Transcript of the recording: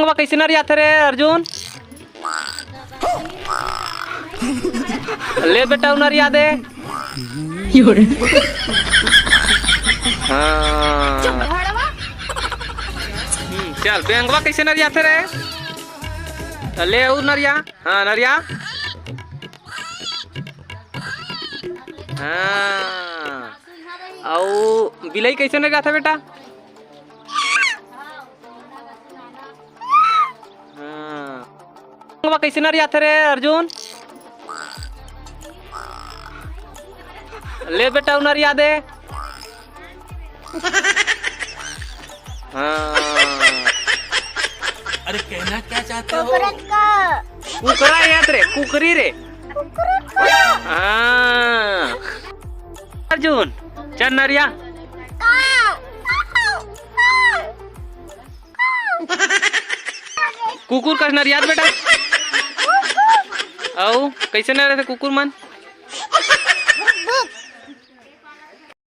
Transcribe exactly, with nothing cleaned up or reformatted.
बा कइसे नरियाथे रे अर्जुन? ले बेटा, अउ नरिया दे। हाँ। हम्म, चल, बेंगवा कइसे नरियाथे रे? ले अउ नरिया। हाँ, नरिया। हाँ। अउ बिलई कइसे नरियाथे बेटा? हाँ। बा कइसे नरियाथे रे अर्जुन? ले बेटा, अउ नरिया दे। हाँ। अरे, कहना क्या चाहते हो? कुकरा याद रे, कुकरी रे। हाँ। अर्जुन, चल नरिया। कुकुर कस नरियात बेटा। अउ कइसे नरियाथे कुकुर मन?